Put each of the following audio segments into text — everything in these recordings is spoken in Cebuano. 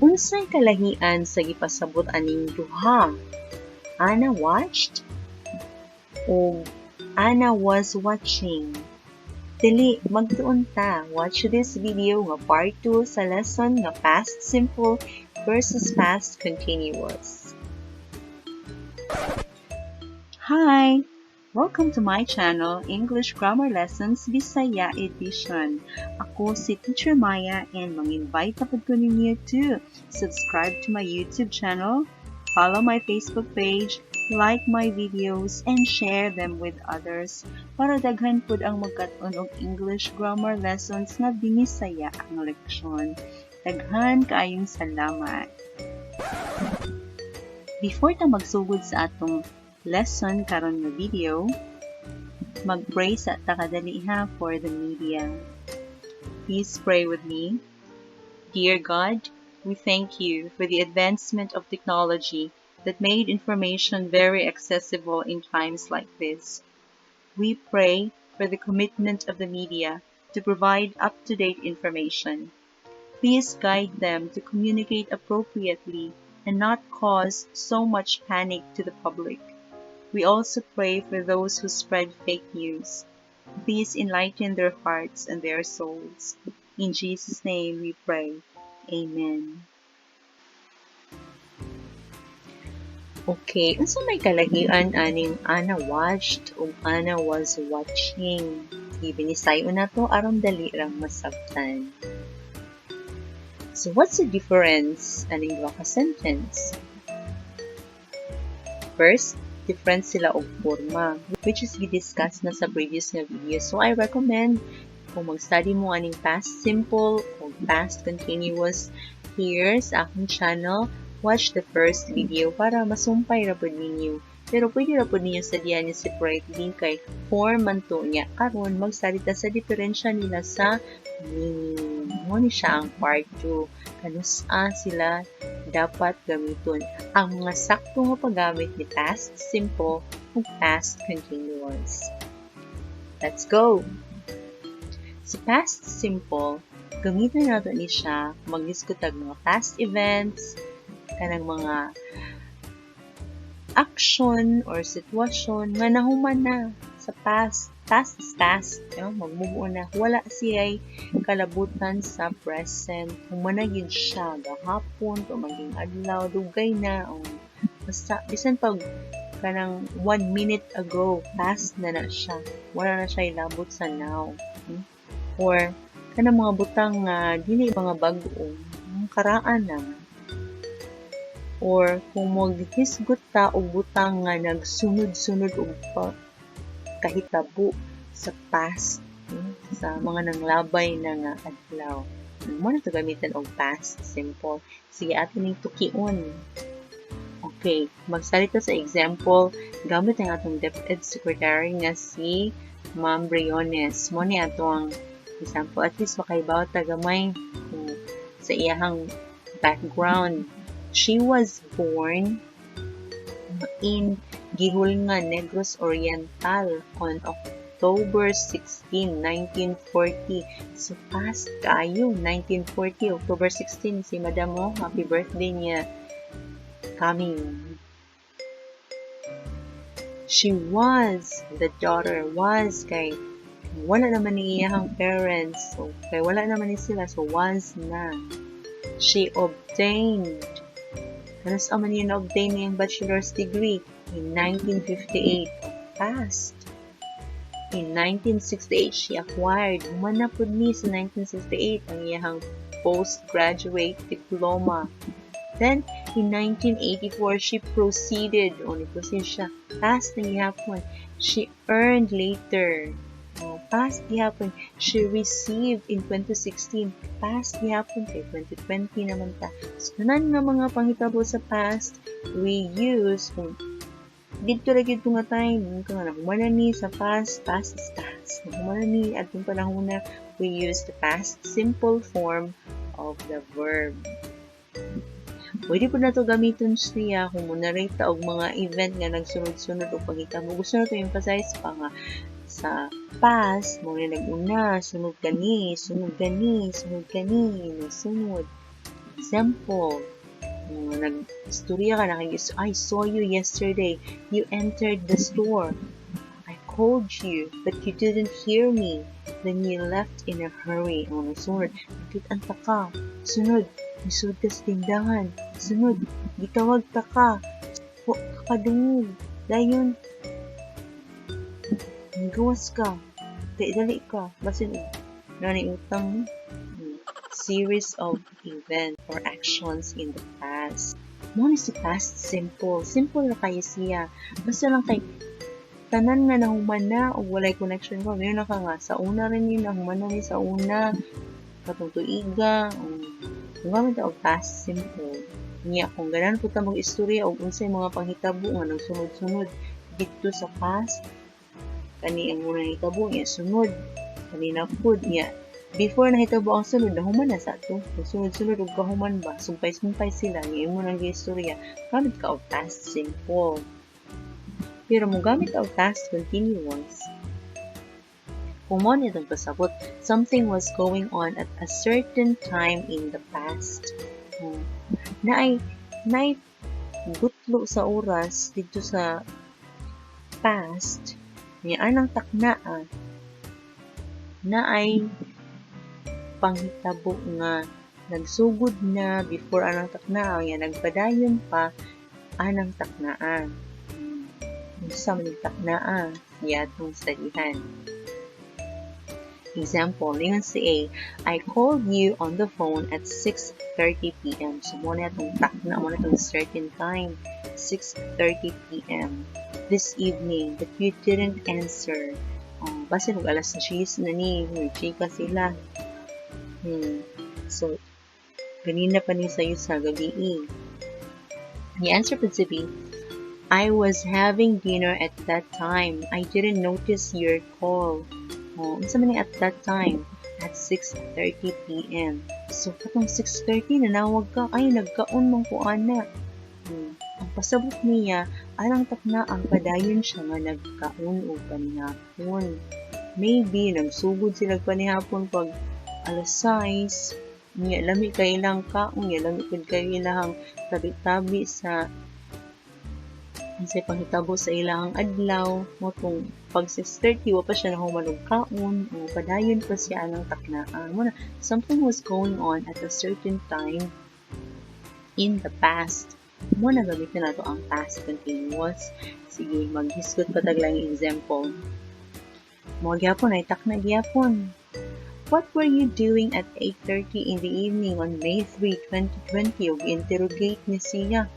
Unsay kalahian sa gipasabot aning duha? Anna watched o Anna was watching? Dali, magtuon ta. Watch this video nga part 2 sa lesson nga past simple versus past continuous. Hi! Welcome to my channel, English Grammar Lessons Bisaya Edition. Ako si Teacher Maya and mang-invite na ko ninyo to subscribe to my YouTube channel, follow my Facebook page, like my videos, and share them with others para daghan pud ang magkat-on og English grammar lessons nga binisaya ang leksyon. Daghan kaayong salamat. Before ta magsugod sa atong lesson karon nga video, mag-pray sa ta kadali ha for the media. Please pray with me. Dear God, we thank you for the advancement of technology that made information very accessible in times like this. We pray for the commitment of the media to provide up-to-date information. Please guide them to communicate appropriately and not cause so much panic to the public. We also pray for those who spread fake news. Please enlighten their hearts and their souls. In Jesus' name we pray. Amen. Okay, unsa may kalahian aning Anna watched ug Anna was watching? Ibinisayo na to aron dali rang masabtan. So what's the difference aning duha ka sentence? First, different sila og forma, which is gi-discuss na sa previous nga video. So I recommend kung mag-study mo aning past simple o past continuous here sa akong channel, watch the first video para masumpay ra pud ninyo. Pero pwede ra pud ninyo studiyan ni separately kay form man to niya. Karon mag-study ta sa diferensya nila sa meaning. Mo ni siya ang part 2. Kanus-a sila dapat gamiton ang mga sakto nga paggamit ni past simple ug past continuous. Let's go! Sa past simple, gamiton nato ni siya mag-discuss mga past events, kanang mga action or sitwasyon nga nahuman na sa past. Past is past, no? Mag-move on na. Wala siya'y kalabutan sa present. Human na gyud siya gahapon, maging adlaw, dugay na. Oh. Basta, bisan pag kanang 1 minute ago, past na na siya. Wala na siya ilabot sa now. Or, kanang mga butang nga dili mga bag-o, karaan na. Or kung maghisgot ta og butang nga nagsunod-sunod og pa kahitabo sa past, sa mga nanglabay na nga adlaw. Mo na to gamitan og past simple. Sige, ato ning tukion. Okay, magsalita sa example gamit ang atong DepEd secretary nga si Ma'am Briones. Mo ni ato ang example. At least makaibaw ta gamay sa iyahang background. She was born in Guihulngan, Negros Oriental on October 16, 1940. So, past kaayo, 1940, October 16, si Madam mo, happy birthday niya coming. She was the daughter, was kay wala naman ni iyahang parents. So, kay wala naman ni sila, so was na. She obtained, kanus-a man niya na-obtain niyang bachelor's degree? In 1958. Past. In 1968, she acquired, human na pud ni sa 1968 ang iyahang postgraduate diploma. Then, in 1984, she proceeded, o ni-proceed siya, past na gihapon. She earned later, oh, past gihapon. She received in 2016, past gihapon, kay 2020 naman ta. So, tanan nga mga panghitabo sa past, we use, kung didto ra gyud nga time, kung nahuman na ni sa past, past is past. Nahuman na ni adtong panahon na, we use the past simple form of the verb. Pwede po na to gamiton siya kung mo-narrate ta og mga event nga nagsunod-sunod og panghitabo. Gusto na to emphasize pa nga sa past, mo ni nag-una, sunod kani, sunod kani, sunod kani, sunod. Example, nag-istorya ka, I saw you yesterday. You entered the store. I called you, but you didn't hear me. Then you left in a hurry. Oh, sunod, nakit-an ta ka. Sunod, misud ka sa tindahan. Sunod, gitawag ta ka. Wa ka kadungog. Dayon, gawas ka. Dali, dali ka. Basin og nani utang mo. Series of events or actions in the past. Mao ni si past simple. Simple ra kayo siya. Basta lang kay tanan nga nahuman na o walay connection ko. Meron na ka nga sa una rin yun, nahuman na ni sa una. Katong tuiga. Kung gamit og past simple. Niya, kung ganahan po ta mag-istorya og unsay mga panghitabo nga nagsunod-sunod dito sa past, kani ang una nahitabo niya, sunod kani na pud niya, before nahitabo ang sunod, nahuman na sa ato. Kung sunod-sunod og kahuman ba, sumpay-sumpay sila nga imo nang giistorya, gamit ka og past simple. Pero mo gamit og past continuous kung mo ni itong pasabot, something was going on at a certain time in the past. Naay gutlo sa oras dito sa past niya anang taknaa naay panghitabo nga nagsugod na before anang taknaa nga nagpadayon pa anang taknaa. Unsa man taknaa niya atong studyhan. Example, lingon si A, "I called you on the phone at 6:30 p.m." So, mo na itong takna, mo na itong certain time, 6:30 p.m. this evening, but you didn't answer. Oh, basin og alas 10 na ni, chika sila. So, ganina pa ni sayo sa gabi. The answer pud si B, "I was having dinner at that time. I didn't notice your call." Oh, unsa man ni at that time? At 6:30 p.m. So, katong 6:30 nanawag ka, ay nagkaon man ko ana. Ang pasabot niya, alang takna ang padayon siya nga nagkaon og panihapon. Maybe nagsugod sila panihapon pag alas 6, niya lami kay ilang kaon, niya lami pud kay ilahang tabi-tabi sa unsay panghitabo sa ilahang adlaw mo tong pag 6:30 wa pa siya nahuman og kaon o padayon pa siya anang taknaan mo na. Something was going on at a certain time in the past mo na gamitin nato ang past continuous. Sige, maghisgot pa tag lang example mo gyapon ay takna gyapon. "What were you doing at 8:30 in the evening on May 3, 2020?" Ug interrogate ni siya.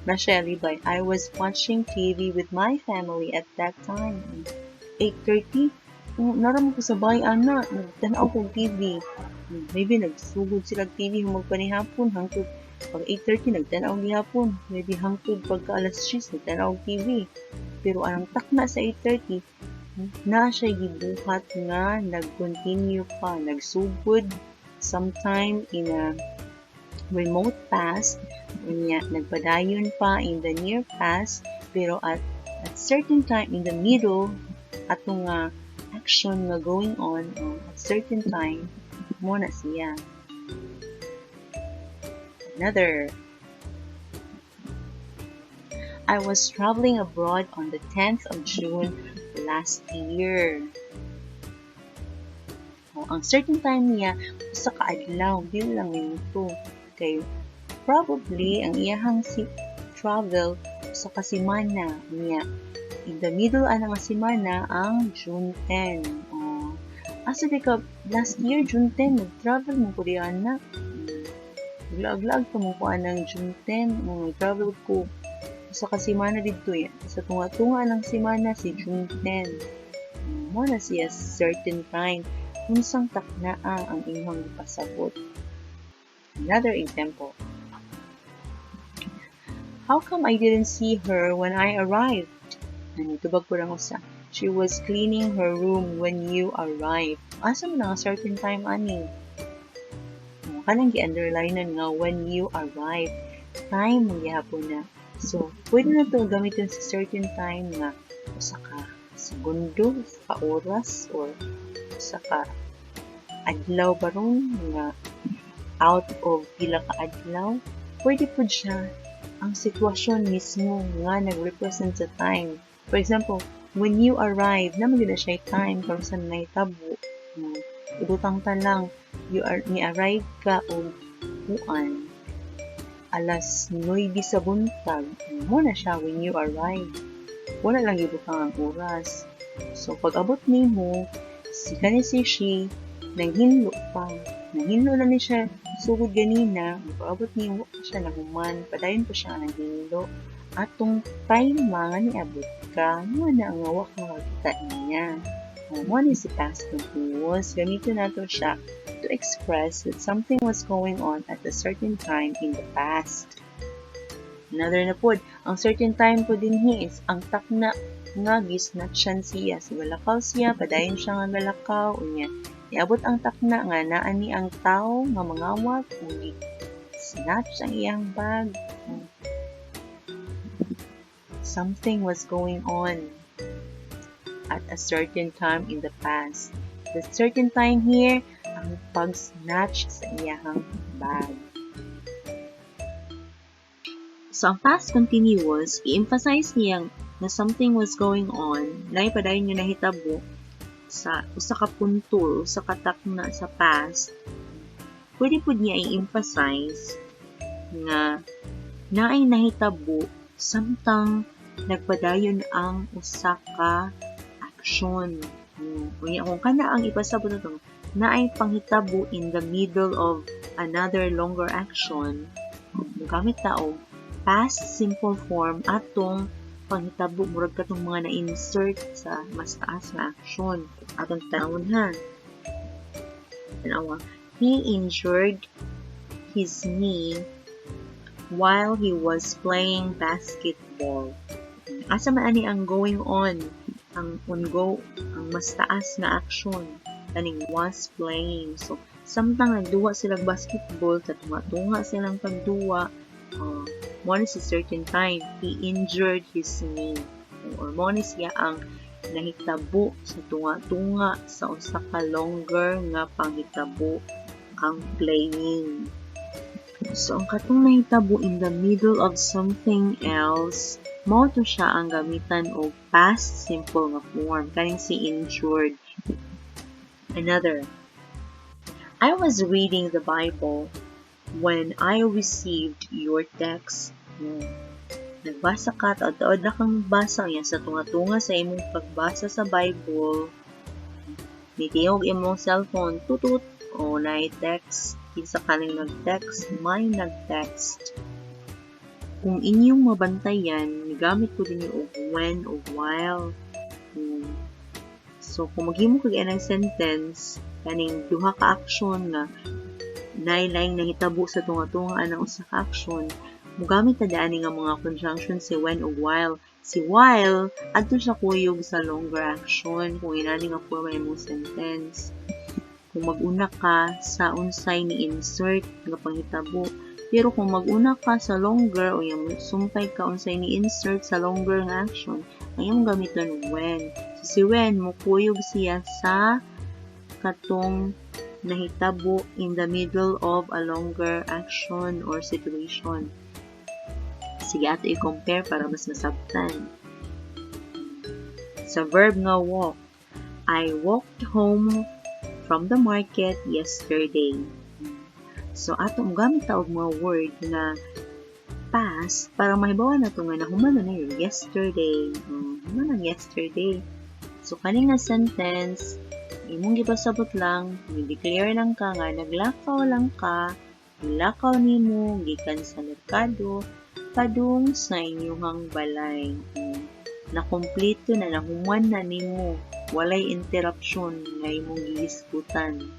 Na siya alibay. "I was watching TV with my family at that time." 8:30? Oh, nara mo ko sa bahay, ana. Nagtanaw ko TV. Maybe nagsugod sila TV magpanihapon hangtod pag 8:30 nagtanaw gihapon. Maybe hangtod pagka alas 10 nagtanaw TV. Pero anang takna sa 8:30 na siya gibuhat nga nag-continue pa, nagsugod sometime in a remote past, unya nagpadayon pa in the near past, pero at certain time in the middle ato nga action nga going on at certain time mo na siya. Another, "I was traveling abroad on the 10th of June last year." Oh, ang certain time niya usa ka adlaw, dili lang minuto. Kay probably ang iyahang si travel usa ka semana niya. In the middle ana nga semana ang June 10. Oh. Asa di ka last year June 10 nag-travel mo ko di ana. Naglaag-laag pa mo ko anang June 10, oh, nag-travel ko usa ka semana didto ya. Sa tunga-tunga ng semana si June 10. Mo na siya certain time unsang taknaa ang imong gipasabot. Another example. "How come I didn't see her when I arrived?" Ano, tubag ko lang usa. "She was cleaning her room when you arrived." Asa man ang certain time ani? Oh, kanang gi-underline nga "when you arrived." Time man gihapon na. So, pwede na to gamitin sa certain time nga usa ka segundo, usa ka oras, or usa ka adlaw ba ron nga Out of pila ka adlaw, pwede pud siya ang sitwasyon mismo nga nag-represent sa time. For example, "when you arrive," naa man na siya time kung sa nahitabo. Ibutang ta lang, you are ni-arrive ka og kuan alas 9 sa buntag. Mao na siya, "when you arrive." Wala lang ibutang ang oras. So, pag abot nimo, si kani si she, nanghinlo pa. Nanghinlo na ni siya sugod ganina, pag abot nimo pa siya nahuman, padayon pa siya nanghinlo. Atong time nga niabot ka, mao na ang wa ka makakita niya. Mao ni si past continuous. Gamiton nato siya to express that something was going on at a certain time in the past. Another na pod, ang certain time pod dinhi is ang takna nga gisnatchan siya. So, galakaw siya, padayon siya nga galakaw, unya niabot ang takna nga naa ni ang tawo nga mangawat ug snatch ang iyang bag. Something was going on at a certain time in the past. The certain time here, ang pag-snatch sa iyang bag. So, ang past continuous, i-emphasize niyang na something was going on, na padayon nga nahitabo sa usa ka punto, usa ka takna sa past. Pwede pud niya i-emphasize nga naay nahitabo samtang nagpadayon ang usa ka action. Unya kung kana ang ipasabot nato, naay panghitabo in the middle of another longer action, gamit ta og past simple form atong panghitabo, murag katong mga na-insert sa mas taas nga action. Atong tan-awon ha. Tanawa. He injured his knee while he was playing basketball. Asa man ani ang going on, ang ongo, ang mas taas nga action, kaning "was playing"? So, samtang nagduwa sila basketball, katunga-tunga silang pagduwa, mao ni si certain time, he injured his knee. Or mao ni siya ang nahitabo sa tunga-tunga sa usa ka longer nga panghitabo, ang "playing." So, ang katong nahitabo in the middle of something else, mao to siya ang gamitan og past simple nga form, kaning si "injured." Another, I was reading the Bible when I received your text. Nagbasa ka, taod-taod na kang basa yan sa tunga-tunga sa imong pagbasa sa Bible. Nitingog imong cellphone, tutut, o na text. Kinsa kaning nag-text? May nag-text. Kung inyong mabantayan, gamit ko din og "when" o "while." So, kung maghimo kag anang sentence, kaning duha ka action nga naay laing nahitabo sa tunga-tunga anang usa ka action, mogamit ta diani nga mga conjunction, si "when" ug "while." Si "while" adto siya kuyog sa longer action kung inani nga forma imong sentence. Kung mag-una ka sa unsay ni insert nga panghitabo. Pero kung mag-una ka sa longer o yung sumpay ka unsay ni insert sa longer nga action, ang imong gamiton, "when." So, si "when" mukuyog siya sa katong nahitabo in the middle of a longer action or situation. Sige, ato i-compare para mas masabtan. Sa verb nga "walk," I walked home from the market yesterday. So, ato gamit ta og mga word nga past para mahibawan nato nga nahuman na yung yesterday. Human ang yesterday. So, kani nga sentence, imong gipasabot lang, ni-declare lang ka nga naglakaw lang ka, nilakaw nimo gikan sa merkado padung sa inyuhang balay. Nakumpleto na, nahuman na nimo, walay interruption nga imong gihisgutan.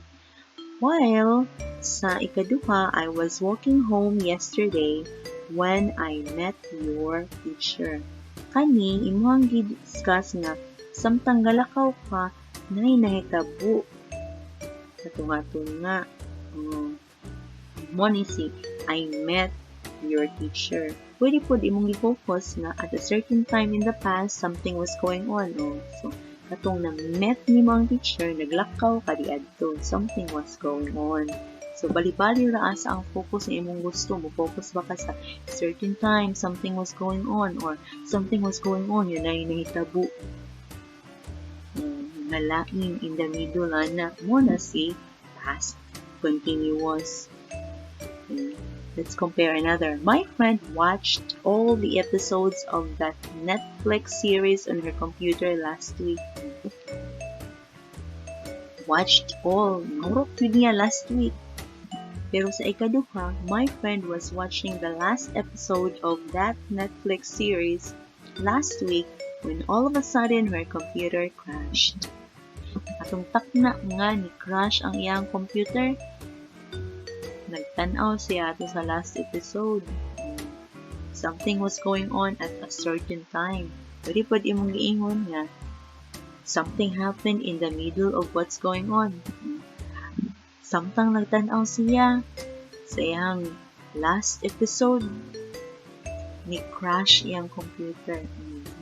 While sa ikaduha, I was walking home yesterday when I met your teacher. Kani imuhang gi-discuss nga samtang galakaw ka, nay nahitabo sa tunga-tunga. Mo ni si "I met your teacher." Pwede pod imong gi-focus nga at a certain time in the past, something was going on. Oh. So, katong na-met nimo ang teacher, naglakaw ka diadto, something was going on. So, bali-bali ra asa ang focus sa imong gusto. Mo focus ba ka sa certain time, something was going on, or something was going on, yun ay nahitabo. Nga lain in the middle ana mao na si past continuous. Okay. Let's compare another. My friend watched all the episodes of that Netflix series on her computer last week. Watched all. Nahurot gyud niya last week. Pero sa ikaduha, my friend was watching the last episode of that Netflix series last week when all of a sudden her computer crashed. Atong takna nga ni crash ang iyang computer, nagtan-aw siya ato sa last episode. Something was going on at a certain time. Pwede pod imong giingon nga something happened in the middle of what's going on. Samtang nagtan-aw siya sa iyang last episode, ni crash iyang computer.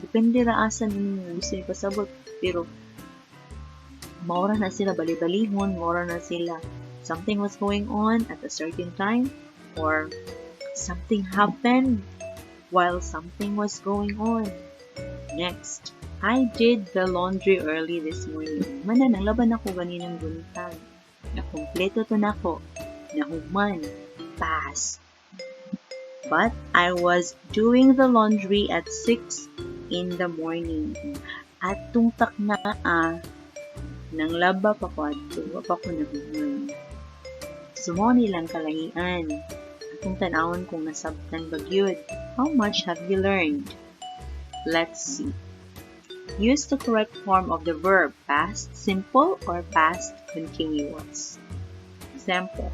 Depende ra asa ninyo gusto ipasabot, pero mao ra na sila bali-balihon, mao ra na sila something was going on at a certain time or something happened while something was going on. Next, I did the laundry early this morning. Mana, nanglaba na ko ganinang buntag. Nakumpleto to nako. Nahuman. Past. But I was doing the laundry at 6 in the morning. Atong takna nanglaba pa ko adto, wa pa ko nahuman. So mao nilang kalahian. Atong tan-awon kung nasabtan ba gyud. How much have you learned? Let's see. Use the correct form of the verb, past simple or past continuous. Example.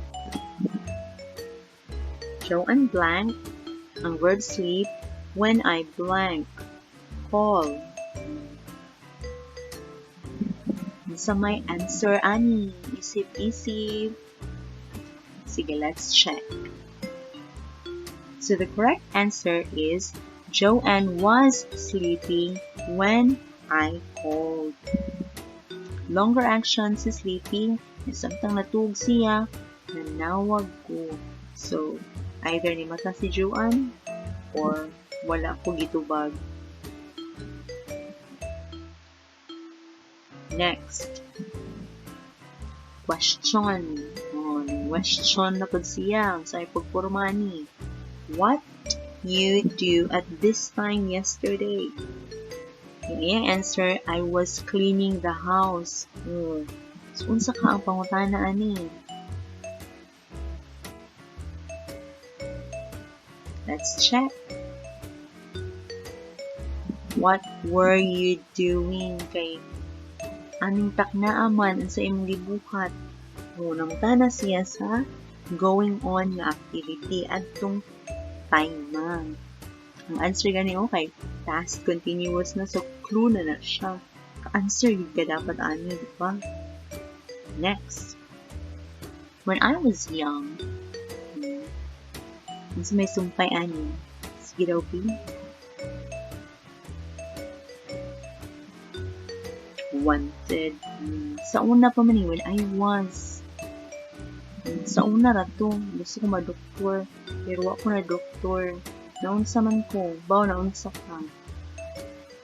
Joanne blank ang verb sleep when I blank call. Sa may answer ani, isip-isip. Sige, let's check. So the correct answer is Joanne was sleeping when I called. Longer action si sleeping. Samtang natug siya, nanawag ko. So, either ni mata si Joanne or wala ko gitubag. Next. Question. Oh, question na pud siya. Sa pagporma ni. What you do at this time yesterday? Yung iyang answer, I was cleaning the house. Oh. So, unsa ka ang pangutana ani? Let's check. What were you doing? Kay aning taknaa man sa imong gibuhat? Oh, nangutana siya sa going on nga activity adtong time man. Ang answer gani, okay, past continuous na, so clue na na siya. Answer gyud ka dapat ani, di ba? Next. When I was young, unsa may sumpay ani? Sige daw, B. Wanted. Sa una pa man ni, when I was. Sa una ra to, gusto ko ma-doktor, pero wa ko na doktor. Naunsa man ko, baw naunsa ka.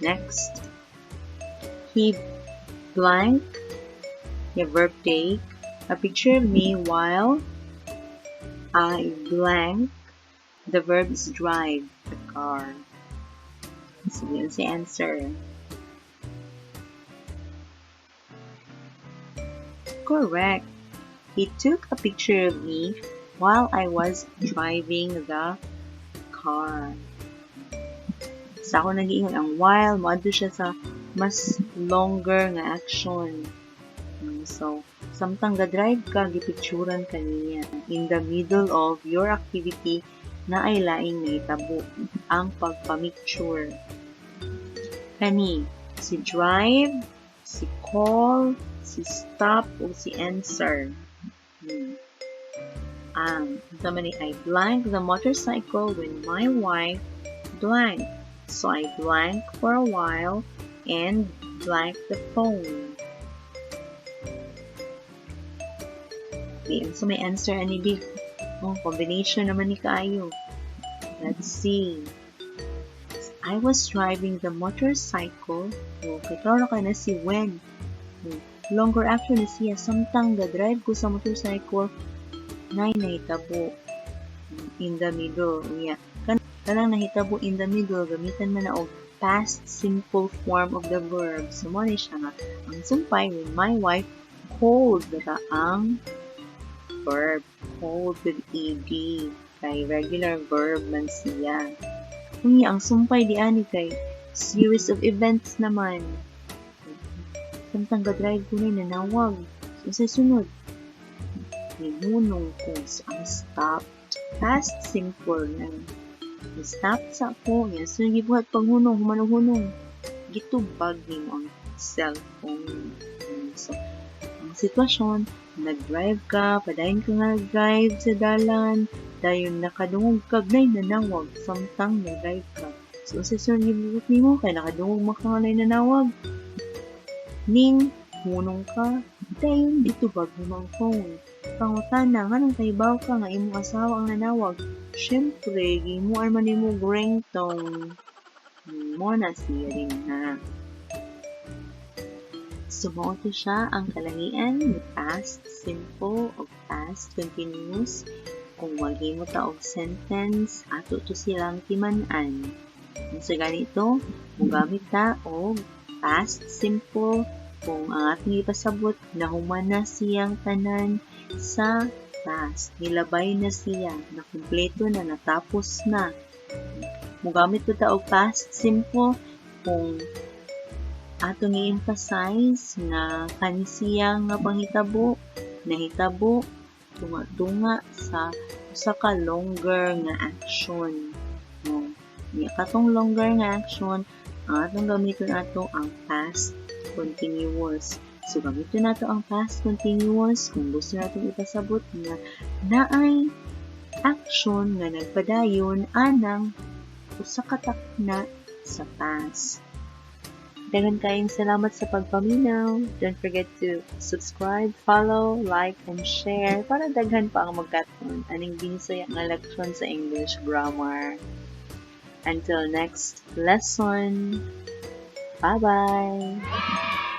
Next. He blank, the verb take, a picture of me while I blank, the verb is drive the car. So, yun si answer. Correct. He took a picture of me while I was driving the car. Sa ako nag-iingon ang while, moadto siya sa mas longer nga action. So, samtang ga-drive ka, gipicturan ka niya. In the middle of your activity, na ay laing nahitabo ang pagpamicture. Kani, si drive, si call, si stop, o si answer. Unsa man ni, I blank the motorcycle when my wife blank. So I blank for a while and blank the phone. Di, so may answer ani di. Oh, combination naman ni kaayo. Let's see. I was driving the motorcycle. Okay, klaro na kaayo na si when. Oh, longer action na siya. Samtang ga-drive ko sa motorcycle, nay nahitabo in the middle. Yeah. Kanang nahitabo in the middle, gamitan man na og past simple form of the verb. So, mao ni siya nga, ang sumpay, when my wife called ra ang verb. Called with ed. Kay regular verb man siya. Unya, ang sumpay di ani kay series of events naman. Samtang ga-drive ko na nanawag. So, sa sunod, nihunong ko. So, I stopped. Past simple na. Stop sa ko. Yan. So, gibuhat paghunong, humanong-hunong. Gitubag nimo ang cellphone. So, ang sitwasyon, nag-drive ka, padayon ka nga nag-drive sa dalan, dayon nakadungog kag nay nanawag samtang nag-drive ka. So, sa sunod gibuhat nimo kay nakadungog man ka nga nay nanawag, ning hunong ka, dayon gitubag nimo ang phone. Pangutana, nganong kahibaw ka nga imong asawa ang nanawag? Syempre, gihimuan man nimo og ringtone. Mao na siya din ha. So, mao to siya ang kalahian ni past simple o past continuous. Kung maghimo ta og sentence, ato to silang timan-an. Sa ganito, mogamit ta og past simple kung ang atong ipasabot nahuman na siyang tanan sa past. Nilabay na siya, nakumpleto na, natapos na. Mogamit po ta og past simple kung atong i-emphasize nga kani siya nga panghitabo nahitabo tunga-tunga sa usa ka longer nga action. No. Nya katong longer nga action, ang atong gamiton ato ang past continuous. So gamiton nato ang past continuous kung gusto natin ipasabot nga naay action nga nagpadayon anang usa ka takna sa past. Daghan kayong salamat sa pagpaminaw. Don't forget to subscribe, follow, like, and share para daghan pa ang magkat-on aning binisaya nga leksyon sa English grammar. Until next lesson. Bye-bye!